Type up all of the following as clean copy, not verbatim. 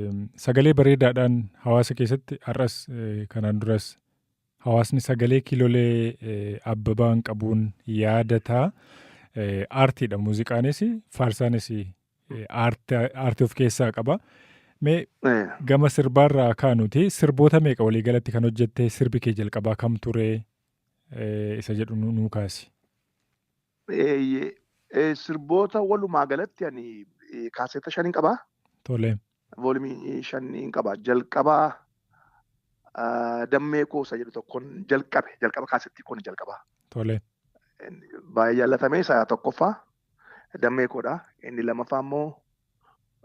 Sagalee bareedaadhaan hawaasa keessatti har'as kanaan duras hawaasni sagalee kiilolee Abbabaan qabuun yaadataa. Aartiidha, muuziqaanis faarsaanis aartii of keessaa qaba. Mee gama sirbaarraa kaanuti, sirboota meeqa waliigalatti kan hojjette? Sirbi kee jalqabaa kam ture isa jedhu nuu kaasi. Sirboota walumaa galatti ani kaaseeta shanin qabaa. Tole. Volume shaniin qaba. Jalqabaa "Dammee Koosa" jedhu tokkoon jalqabe. Jalqaba kaasettii koon jalqabaa. Tole. Baay'ee jaallatamee isa tokkoffaa "Dammee Koodha". Inni lammaffaa immoo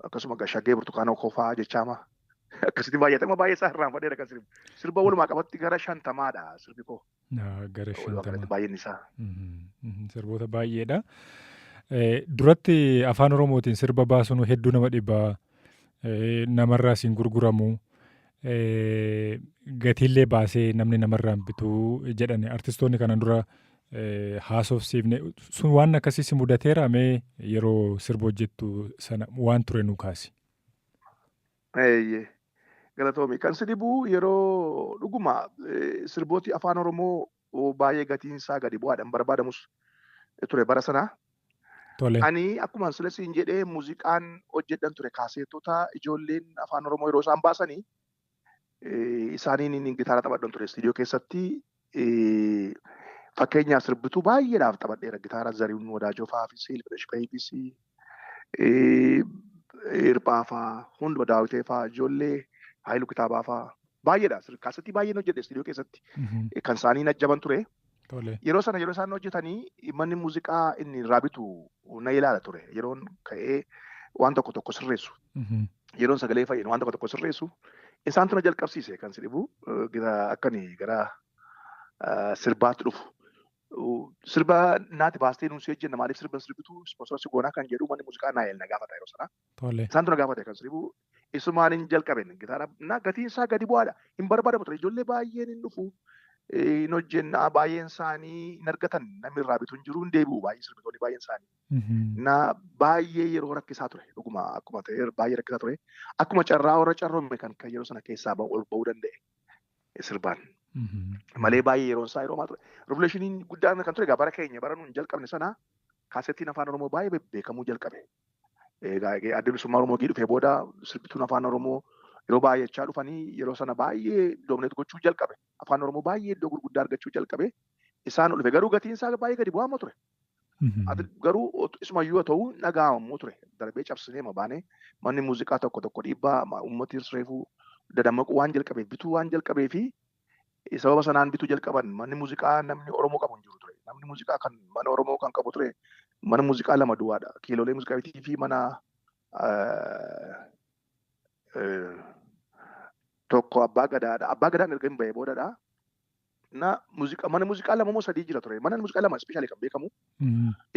akkasuma "Shaggee Burtukaanoo Koofaa" jechaama. Akkasitti baay'atama, baay'ee isaa irraanfadheera kan sirbi. Sirba walumaa qabatti gara 50dha sirbi koo. Gara 50. Baay'een isaa. Sirboota baay'eedha. Duratti afaan Oromootiin sirba baasuun hedduu nama dhibaa. Namarraas hin gurguramu. Gatiillee baasee namni namarraa hin bituu jedhan artistoonni kana dura haasofsiifne. Sun waan akkasii si mudateera? Mee yeroo sirba hojjettu sana waan ture nu kaasi. Galatoomi. Kan si dhibu yeroo dhuguma sirbooti afaan Oromoo baay'ee gatiin isaa gadi bu'aadhaan barbaadamus ture bara sanaa. Tole. Ani akkuma sila siin jedhee muuziqaan hojjedhan ture, kaaseetota ijoolleen afaan Oromoo yeroo isaan baasanii isaaniin gitaara taphadhan ture istiidiyoo keessatti. Fakkeenyaaf, sirbituu baay'eedhaaf taphadheera gitaara: Zarihuun Wadaajoo fa'aafis, Ilbiresh Bahiifis, Hirphaa fa'aa, hunduma Daawitee fa'aa, ijoollee Haayiluu Kitaabaa fa'aa baay'eedha. Kaasettii baay'een hojjedhe istiidiyoo keessatti. Kan isaanii ajjaban ture. Yeroo sana yeroo isaan hojjetanii manni muuziqaa inni irraa bitu na ilaala ture. Yeroon ka'ee waan tokko tokko sirreessu. Yeroon sagalee fayyadu waan tokko tokko sirreessu. Isaantu na jalqabsiise. Kan si dhibu akkani gara sirbaatti dhufu. Sirba naati baastee nuun si hojjenna, maaliif sirba sirbitu, sponsor si goonaa kan jedhu manni muuziqaa naa na gaafata yeroo sana. Isaantu na gaafate. Kan sirbu isumaan hin jalqaben gitaara na gatiin isaa gadi bu'aadha. Hin barbaadamu ture, ijoollee baay'een hin dhufu. Hin hojjennaa, baay'een isaanii hin argatan, namni irraa bitu hin jiru, hin deebi'u baay'ee sirbitoonni baay'een isaanii. Na baay'ee yeroo rakkisaa ture, dhuguma akkuma ta'e baay'ee rakkisaa ture. Akkuma carraa warra carroome kan yeroo sana keessaa ol ba'uu danda'e sirbaan. Malee baay'ee yeroon isaa yeroo maa ture. Revolutioniin guddaan kan ture egaa bara keenya, bara nuun jalqabne sana kaasettiin afaan Oromoo baay'ee beekamuu jalqabe. Egaa Adda Bilisummaa Oromoo dhufee booda sirbituun afaan Oromoo yeroo baay'achaa dhufanii yeroo sana baay'ee dominate gochuu jalqabe. Afaan Oromoo baay'ee iddoo gurguddaa argachuu jalqabe. Isaan dhufe garuu gatiin isaa baay'ee gadi bu'aa ture. Garuu isumayyuu haa ta'u dhaga'amuu ture. Darbee cabsinee baanee manni muuziqaa tokko tokko dhiibbaa uummati reefuu dadammaquu waan jalqabeef bituu waan jalqabee fi sababa sanaan bituu jalqaban. Manni muuziqaa namni Oromoo qabu hin jiru ture. Namni muuziqaa kan mana Oromoo kan qabu ture mana muuziqaa lama duwwaadha. Kiilolee muuziqaa fi mana tokko Abbaa Gadaadha. Abbaa Gadaan erga hin bahee boodadha. Na muuziqaa mana muuziqaa lama moo sadii jira ture. Mana muuziqaa lama especially kan beekamu.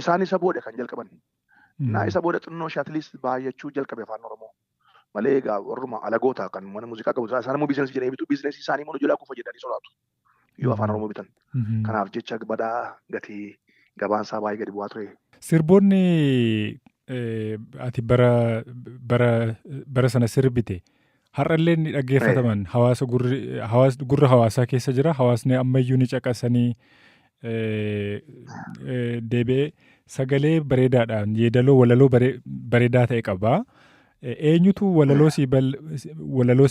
Isaan isa booda kan jalqaban. Na isa booda xinnoo ishee at least baay'achuu jalqabe afaan Oromoo. Malee egaa warruma alagoota kan mana muuziqaa qabu isaan immoo business jedhanii bitu, business isaanii immoo jalaa kufa jedhanii sodaatu yoo afaan Oromoo bitan. Kanaaf jecha badaa gatii gabaan isaa baay'ee gadi bu'aa ture. Sirboonni ati bara sana sirbite har'allee ni dhaggeeffataman, hawaasa gurri gurra hawaasaa keessa jira, hawaasni ammayyuu ni caqasanii. Deebi'ee sagalee bareedaadhaan yeedaloo walaloo bareedaa ta'e qaba. Eenyutu walaloo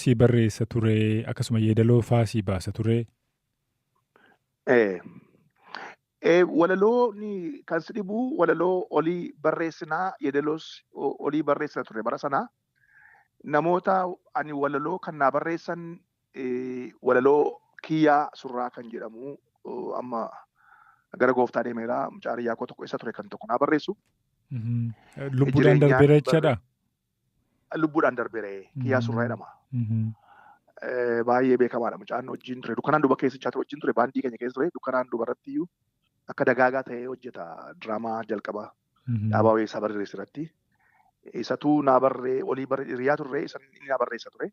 sii barreessa ture, akkasuma yeedaloo faa sii baasa ture? Walaloo kan si dhibu walaloo olii barreessinaa, yeedaloos olii barreessina ture bara sanaa. Namoota ani walaloo kan naa barreessan walaloo Kiyyaa Surraa kan jedhamu, amma gara gooftaa deemeera, mucaa hiriyaa koo tokko isa ture kan tokko naa barreessu. Lubbuudhaan darbeera jechaadha? Lubbuudhaan darbeera, Kiyyaa Surraa jedhama. Baay'ee beekamaadha mucaan, wajjin ture, Dukkanaan Duuba keessichaa ture, wajjin ture, baandii keenya keessa ture. Dukkanaan Duuba irratti iyyuu akka dagaagaa ta'ee hojjeta, diraamaa jalqaba Dhaabaa Weessaa barreesse irratti. Isatu naa barree, olii barree, hiriyaa turre, isa inni naa barreessa ture.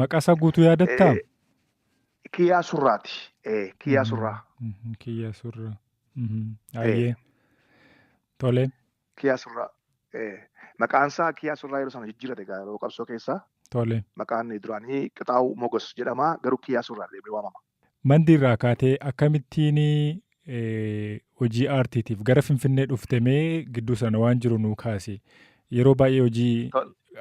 Maqaa isaa guutuu yaadattaa? Kiyyaa Surraati. Kiyyaa Surraa. Kiyyaa Surraa. Ayyee. Tole. Kiyyaa Surraa. Maqaan isaa Kiyyaa Surraa yeroo sana jijjiirate egaa yeroo qabsoo keessaa. Tole. Maqaan duraanii Qixaa'uu Mogos jedhama. Garuu Kiyyaa Surraa jedhamee waamama. Mandiirraa kaatee akkamittiin hojii aartiitiif gara Finfinnee dhufte? Mee gidduu sana waan jiru nuu kaasi. Yeroo baay'ee hojii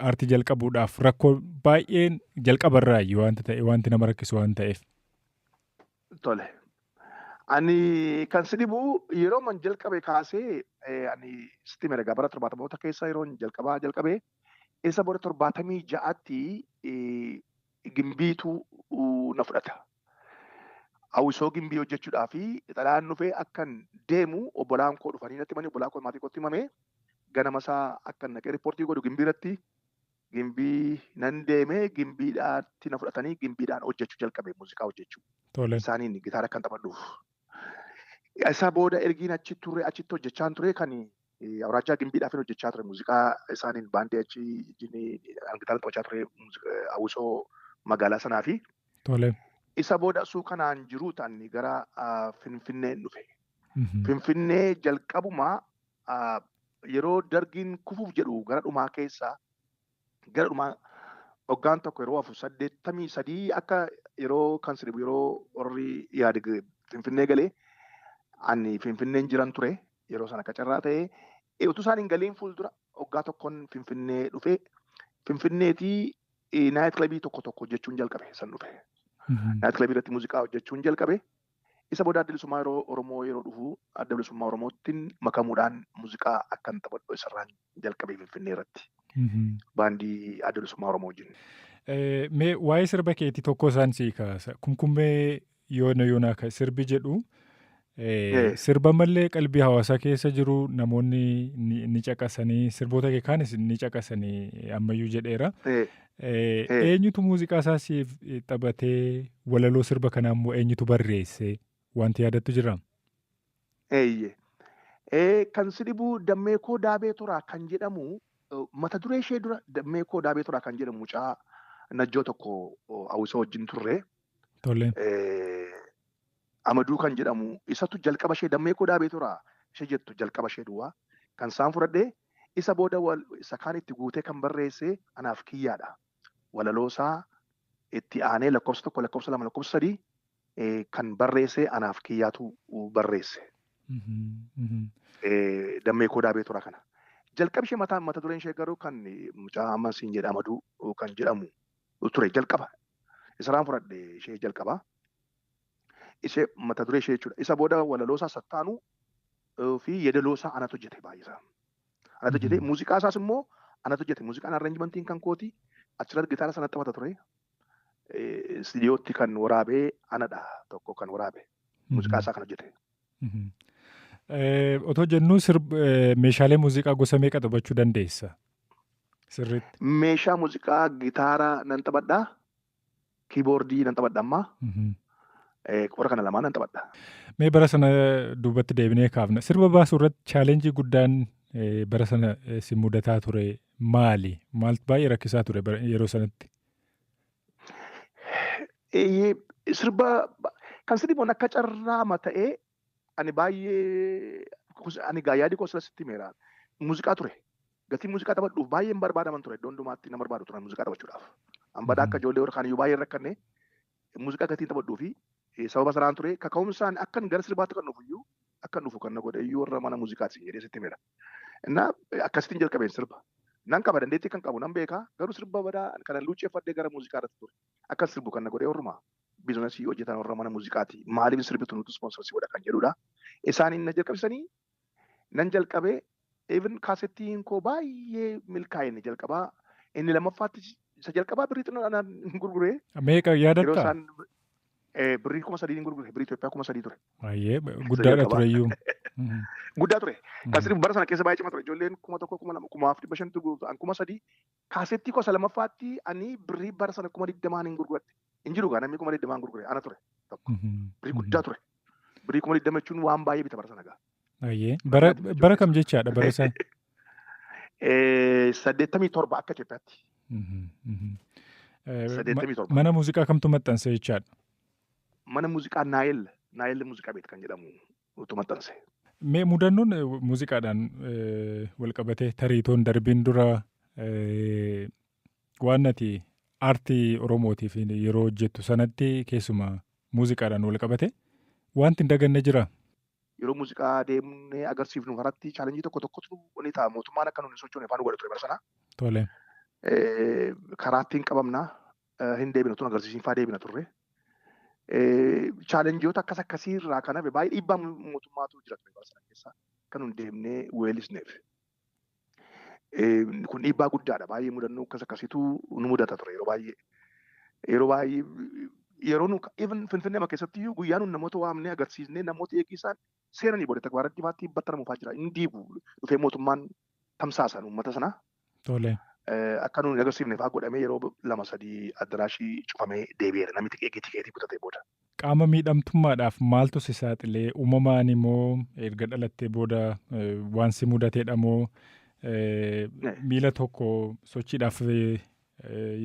aartii jalqabuudhaaf rakkoo baay'een jalqabarraayyuu wanta ta'e, wanti nama rakkisu waan ta'eef. Tole. Ani kan si dhibu yeroo man jalqabe kaasee, ani sitti himeera, bara 70moota keessa yeroo jalqabaa jalqabe, isa booda 76tti Gimbiitu na fudhata. Hawwisoo Gimbii hojjechuudhaa fi xalayaan dhufee akkan deemu obbolaan koo dhufanii natti himanii, obbolaa koo maatii kootti himame, ganama isaa akkan naqee riippoortii godhu Gimbii irratti. Gimbii nan deeme, Gimbiidhaatti na fudhatanii Gimbiidhaan hojjechuu jalqabe, muuziqaa hojjechuu. Isaaniin gitaara kan taphadhuuf. Isa booda ergiin achi ture, achitti hojjechaan ture, kan awuraajjaa Gimbiidhaaf hojjechaa ture muuziqaa isaaniin, baandii achi gitaara taphachaa ture hawwisoo magaalaa sanaa fi. Isa booda suu kanaan jiru ta'an gara Finfinnee dhufe. Finfinnee jalqabumaa yeroo Dargiin kufuuf jedhu gara dhumaa keessa, gara dhumaa waggaan tokko yeroo hafu, 83 akka yeroo kan sirbu, yeroo warri yaade Finfinnee galee, ani Finfinneen jiran ture yeroo sana akka carraa ta'ee, utuu isaan hin galiin fuuldura waggaa tokkoon Finfinnee dhufe. Finfinneetii night clubii tokko tokko hojjechuun jalqabe san dhufe. Night clubii irratti muuziqaa hojjechuun jalqabe. Isa booda Adda Bilisummaa yeroo Oromoo yeroo dhufu, Adda Bilisummaa Oromoottiin makamuudhaan muuziqaa akkan taphadhu isarraan jalqabe Finfinnee irratti. Baandii Adda Bilisummaa Oromoo wajjin. Mee waa'ee sirba keetii tokko isaan sii kaasa. Kumkummee Yoona Yoonaa kan sirbi jedhu sirba mallee qalbii hawaasaa keessa jiru, namoonni ni caqasanii, sirboota kee kaanis ni caqasanii ammayyuu jedheera. Eenyutu muuziqaa isaa siif taphatee, walaloo sirba kanaa immoo eenyutu barreesse, wanti yaadattu jira? Eeyyee. Kan si dhibu Dammee Koo Daabee Toraa kan jedhamu, mata duree ishee dura, Dammee Koo Daabee Toraa kan jedhamu mucaa Najjoo tokko hawwisoo wajjin turre. Amaduu kan jedhamu isatu jalqaba ishee Dammee Koo Daabee Toraa ishee jettu jalqaba ishee duwwaa kan isaan fudhadhee, isa booda isa kaan itti guutee kan barreesse anaaf Kiyyaadha. Walaloo isaa itti aanee lakkoofsa 1, lakkoofsa 2, lakkoofsa 3 kan barreesse anaaf Kiyyaatu barreesse. Dammee Koo Daabee Toraa kana. Jalqabi ishee mataa mata dureen ishee garuu kan mucaa amma siin jedha Amaduu kan jedhamu ture jalqaba. Isarraan fudhadhe ishee jalqaba. Ishee mata duree ishee jechuudha. Isa booda walaloo isaa sattaanuu fi yeedaloo isaa anatu hojjete baay'eesaa. Anatu hojjete, muuziqaa isaas immoo anatu hojjete. Muuziqaan arrangementiin kan kooti, achirratti gitaara sana taphata ture. Istiidiyootti kan waraabee anadha, tokko kan waraabe. Muuziqaa isaa kan hojjete. Otoo jennuu, meeshaalee muuziqaa gosa meeqa taphachuu dandeessa? Sirriitti. Meeshaa muuziqaa gitaara nan taphadha. Kiiboordii nan taphadha ammaa. Warra kana lamaan nan taphadha. Mee bara sana duubatti deebinee kaafna. Sirba baasuu irratti challenge guddaan bara sana si mudataa ture maali? Maaltu baay'ee rakkisaa ture yeroo sanatti? Sirba kan si dhiboon akka carraama ta'ee, ani baay'ee ani gaa yaadi koo sitti himeera. Muuziqaa ture. Gatii muuziqaa taphadhuuf baay'een barbaadaman ture. Iddoo hundumaatti na barbaadu turan muuziqaa taphachuudhaaf. An badaa akka ijoollee warra kaaniyyuu baay'een rakkanne muuziqaa gatiin taphadhuu fi sababa sanaan ture kaka'umsaan akkan gara sirbaatti kan dhufu iyyuu, akkan dhufu kan na godhe iyyuu warra mana muuziqaati jedhee sitti himeera. Innaa akkasittiin jalqabeen sirba. Nan qaba, dandeettii kan qabu nan beeka, garuu sirba badaa kana luucceeffadhee gara muuziqaa irratti ture. Akkan sirbu kan na godhe warruma businessii hojjetan, warra mana muuziqaati. Maaliif sirbitu, nuti sponsorsii godha kan jedhudha. Isaaniin na jalqabsanii nan jalqabee. Even kaasettiin koo baay'ee milkaa'ine jalqabaa. Inni lammaffaatti isa jalqabaa birrii xinnoodhaan gurguree. Meeqa Yeroo yaadattaa? isaan birrii 3000 gurgure, birrii Itoophiyaa 3000 ture. Baay'ee guddaadha tureyyuu. Guddaa ture. Kan bara sana keessa baay'ee cimaa ture. Ijoolleen 1000, 2000, 4500 gurgurtu. An 3000. Kaasettii gosa lammaffaatti ani birrii bara sana 20,000 hin gurguradhe. Hin jiru gaa namni 20,000 gurgure ana ture tokko. Birrii guddaa ture. Birrii 20,000 jechuun waan baay'ee bita bara sana gaa. Baay'ee. Bara kam jechaadha bara isaa? 87 akka Itoophiyaatti. 87. Mana muuziqaa kamtu maxxanse jechaadha? Mana muuziqaa Naayel Muuziqaa Beet kan jedhamu utu maxxanse. Mee mudannoon muuziqaadhaan wal qabatee tariitoon darbiin dura waan ati Aartii Oromootiif yeroo hojjettu sanatti keessumaa muuziqaadhaan wal qabate wanti hin daganne jira? Yeroo muuziqaa deemnee agarsiifnu kanatti challenge tokko tokkotu ni ta'a. Mootummaan akka nuti sochoone afaan godha ture bara sana. Karaa ittiin qabamna, hin deebina tun agarsiisiin faa deebina turre. Challengeoota akkas akkasii irraa kan hafe baay'ee dhiibbaa mootummaatu jira ture bara sana keessa kan nuti deemnee weellisneef. Kun dhiibbaa guddaadha. Baay'ee mudannoo akkas akkasiitu nu mudata ture yeroo baay'ee. Yeroo baay'ee yeroo nu even Finfinnee keessatti iyyuu guyyaa nu namoota waamnee agarsiisnee namoota eegisaan seenanii booda takbaaratti baatti battaramuufaa jira. Inni diigu dhufee mootummaan tamsaasan uummata sana. Akka nuyi agarsiifne fa'aa godhamee yeroo lama sadii addaraashii cufamee deebi'eera namni tikeetii kutatee booda. Qaama miidhamtummaadhaaf maaltu si saaxilee? Uumamaan immoo erga dhalattee booda waan si mudateedha moo miila tokko sochiidhaaf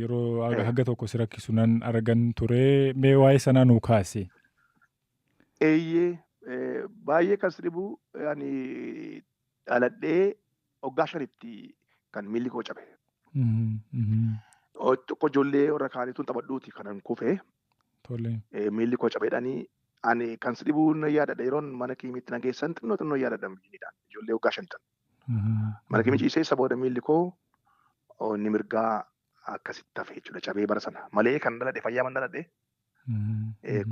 yeroo haga tokko si rakkisu nan argan ture, mee waa'ee sanaa nuu kaasi. Eeyyee, baay'ee kan si dhibu ani dhaladhee waggaa 5tti kan miilli koo cabe. Tokko ijoollee warra kaaniituun taphadhuuti kanan kufee. Miilli koo cabeedhaanii ani kan si dhibuu na yaadadha, yeroon mana kiimiitti na geessan xinnoo xinnoo yaadadha miidhaan ijoollee waggaa 5 tan. Mana kiimii ciisee isa booda miilli koo inni mirgaa akkasitti hafe jechuudha, cabee bara sana malee kan dhaladhe fayyaa man dhaladhe,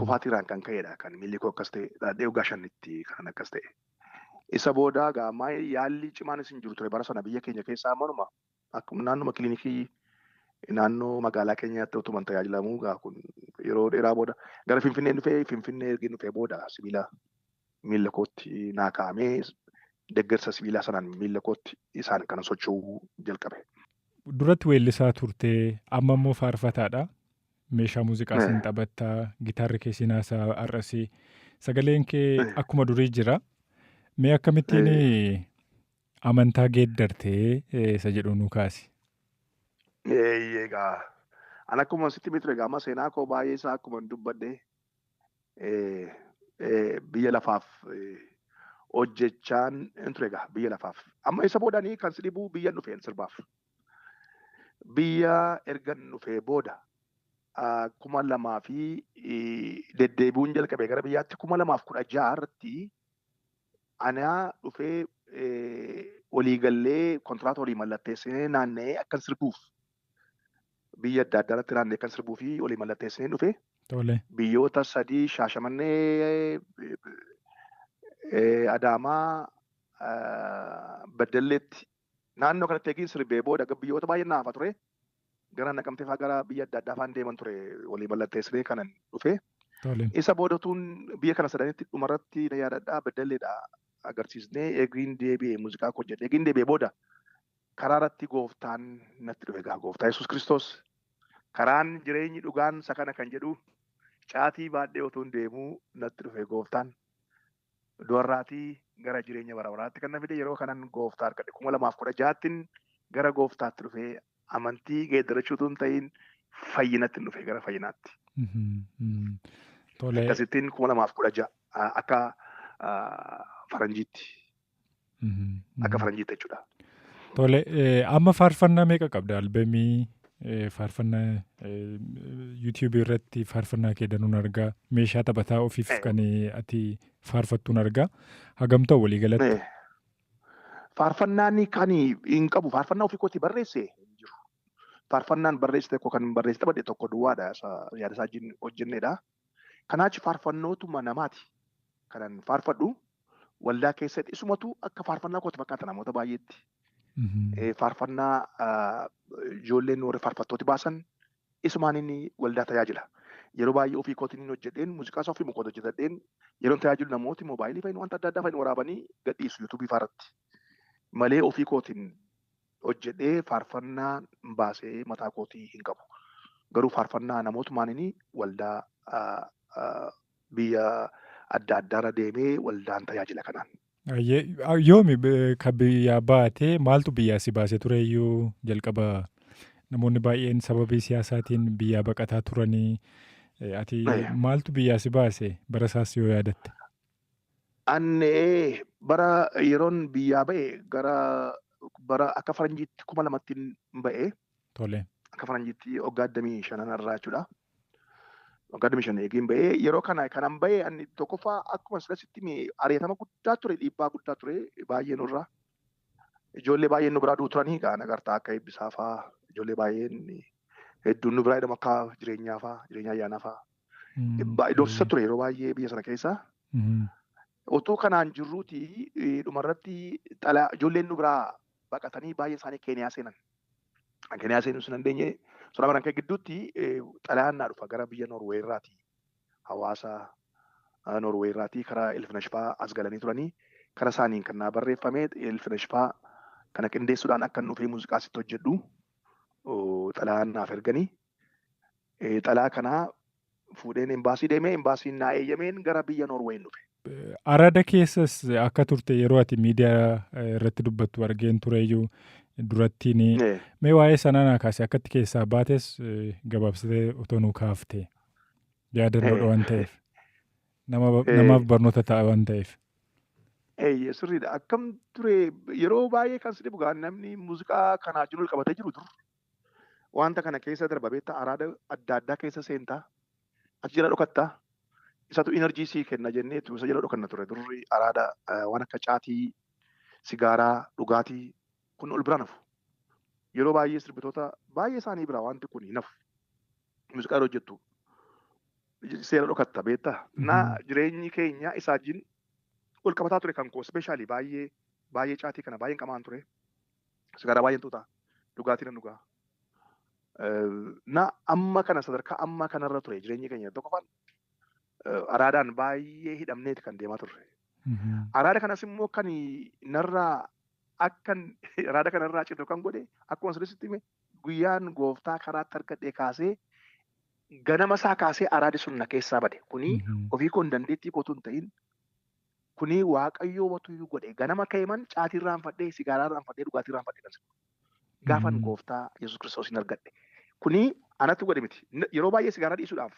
kufaatiirraan kan ka'edha kan miilli koo akkas ta'e, dhaladhee waggaa 5tti kan akkas ta'e. Isa booda gaamaa yaalli cimaanis hin jiru ture bara sana biyya keenya keessaa, manuma akkuma naannuma kilinikii naannoo magaalaa keenyaatti utuman tajaajilamuu gaa kun yeroo dheeraa booda gara Finfinnee dhufee, Finfinnee ergi dhufee booda sibiila miilla kootti naa kaa'amee, deeggarsa sibiilaa sanaan miilla kootti isaan kana socho'uu jalqabe. Duratti weellisaa turtee, amma immoo faarfataadha. Meeshaa muuziqaa sin taphattaa, gitaarri kee sin haasaa, har'asii sagaleen kee akkuma durii jira. Mee akkamittiin amantaa geeddartee isa jedhu nu kaasi. Egaa an akkuma sitti himee ture, egaa amma seenaa koo baay'ee isaa akkuma dubbadhe, biyya lafaaf hojjechaan ture egaa biyya lafaaf. Amma isa boodanii kan si dhibuu biyya dhufeen sirbaaf. Biyya ergan dhufee booda 2000 fi deddeebi'uun jalqabe gara biyyaatti 2016 irratti anaa dhufee waliigallee kontiraata walii mallatteessinee naanna'ee akkan sirbuuf biyya adda addaa irratti naanna'ee akkan sirbuu fi walii mallatteessinee dhufe. Biyyoota sadii, Shaashamannee, Adaamaa, Baddalleetti naannoo kanatti eegin sirbee booda biyyoota baay'ee naafa ture. Gara Naqamtee fa'aa gara biyya adda addaa fa'aan deeman ture walii mallatteessinee kanan dhufe. Isa boodatuun biyya kana sadanitti dhumarratti na yaadadhaa, Baddalleedha agarsiisnee eegiin deebi'ee muuziqaa koo hojjedhe. Eegiin deebi'ee booda karaa irratti gooftaan natti dhufe, egaa gooftaa Yesuus Kiristoos karaan jireenyi dhugaan isa kana kan jedhu caatii baadhee utuun deemuu natti dhufe gooftaan. Du'arraatii gara jireenya bara baraatti kan na fide yeroo kanan gooftaa argadhe 2016ttiin gara gooftaatti dhufee, amantii geeddarachuu utuu hin ta'in fayyinatti dhufe, gara fayyinaatti. Akkasittiin 2016 akka faranjiitti. Akka faranjiitti jechuudha. Tole, amma faarfannaa meeqa qabda? Albeemii faarfannaa YouTubeii irratti faarfannaa kee danuun argaa, meeshaa taphataa ofiif kan ati faarfattuun argaa, hagam ta'u walii galatti? Faarfannaan kan hin qabu, faarfannaa ofii kootii barreesse hin jiru. Faarfannaan barreesse tokko kan barreesse taphadhe tokko duwwaadha, yaada isaa hojjennedha. Kanaachi faarfannootuma namaati kanan faarfadhu waldaa keessatti, isumatu akka faarfannaa kooti fakkaata namoota baay'eetti. Faarfannaa ijoolleen warri faarfattooti baasan isumaan inni waldaa tajaajila. Yeroo baay'ee ofii kootiin inni hojjedheen muuziqaa isaa ofii kootiin hojjetadheen yeroo tajaajilu namooti moobaayilii fa'iin wanta adda addaa fa'iin waraabanii gadhiisu YouTubeii fa'aarratti. Malee ofii kootiin hojjedhee faarfannaa baasee mataa kootii hin qabu. Garuu faarfannaa namootumaan inni waldaa biyya adda addaarra deemee waldaan tajaajila kanaan. Yoomi kan biyyaa baatee? Maaltu biyyaa si baasee tureyyuu jalqaba? Namoonni baay'een sababii siyaasaatiin biyyaa baqataa turanii, ati maaltu biyyaa si baase bara isaas yoo yaadatte? Annee bara yeroon biyyaa ba'e gara bara akka faranjiitti 2000tti ba'e. Akka faranjiitti waggaa 25 irraa jechuudha. Waggaa 25 eegeen ba'ee yeroo kana kanan ba'ee ani tokkoffaa akkuma silasitti ari'atama guddaa ture, dhiibbaa guddaa ture baay'ee nurra. Ijoollee baay'een nu biraa du'u turanii gaa nagartaa akka Eebbisaa fa'aa ijoollee baay'een hedduun nu biraa jedhamu akka Jireenyaa fa'aa, Jireenya Ayyaanaa fa'aa. Baay'ee doorsisa ture yeroo baay'ee biyya sana keessa. Otoo kanaan jirruuti dhumarratti ijoolleen nu biraa baqatanii baay'een isaanii Keeniyaa seenan. Keeniyaa seenuu hin dandeenye. Sona baran kee gidduutti xalayaan naa dhufa gara biyya Noorwee irraati. Hawaasa Noorwee irraati karaa Ilfinash fa'aa as galanii turanii karaa isaaniin kan naa barreeffame Ilfinash fa'aa kana qindeessuudhaan akka inni dhufee muuziqaa sitti hojjedhu xalayaan naaf erganii. Xalayaa kanaa fuudheen embaasii deemee embaasiin naa eeyyameen gara biyya Noorween dhufe. Araada keessas akka turte yeroo ati miidiyaa irratti dubbattu argeen tureyyuu durattiin. Mee waa'ee sanaa naa kaase, akkatti keessaa baates gabaabsitee otoo nuu kaafte, yaadannoodha waan ta'eef, namaaf barnoota ta'a waan ta'eef. Eeyyee, sirriidha. Akkam ture, yeroo baay'ee kan si dhibu gaa namni muuziqaa kanaa wajjin wal qabatee jiru dur wanta kana keessa darba beektaa, araada adda addaa keessa seentaa, achi jala dhokattaa, isatu energy sii kenna jenneetu isa jala dhokanna ture. Durri araada waan akka caatii, sigaaraa, dhugaatii kun ol biraan hafu. Yeroo baay'ee sirbitoota baay'ee isaanii bira wanti kun hin hafu. Muuziqaa yeroo hojjettu seera dhokatta beektaa. Na jireenyi keenya isaa wajjin wal qabataa ture. Kan koo especially baay'ee baay'ee caatii kana baay'een qamaan ture. Sigaaraa baay'een tuuta. Dhugaatii nan dhugaa. Na amma kana sadarkaa amma kanarra ture jireenyi keenya. Tokkoffaan araadaan baay'ee hidhamneeti kan deemaa turre. Araada kanas immoo kan narraa akkan araada kanarraa citu kan godhe, akkuma sirriitti hime, guyyaan Gooftaa karaatti argadhee kaasee ganama isaa kaasee araadi sun na keessaa bade. Kuni ofii koon dandeettii kootu hin ta'in, kuni Waaqayyoo watuyyuu godhe. Ganama ka'eman caatii irraanfadhee, sigaaraa irraanfadhee, dhugaatii irraanfadhee kan gaafan Gooftaa Yesuus Kiristoos hin argadhe. Kuni anatu godhe miti. Yeroo baay'ee sigaaraa dhiisuudhaaf,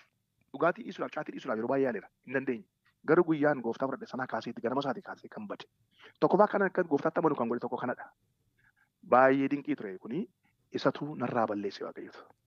dhugaatii dhiisuudhaaf, caatii dhiisuudhaaf yeroo baay'ee yaaleera. Hin dandeenye. Garuu guyyaan Gooftaa fudhadhe sanaa kaaseetti ganama isaatii kaasee kan bade. Tokkoffaa kana akka Gooftaatti amanu kan godhe tokko kanadha. Baay'ee dinqii ture kuni, isatu narraa balleesse Waaqayyotu.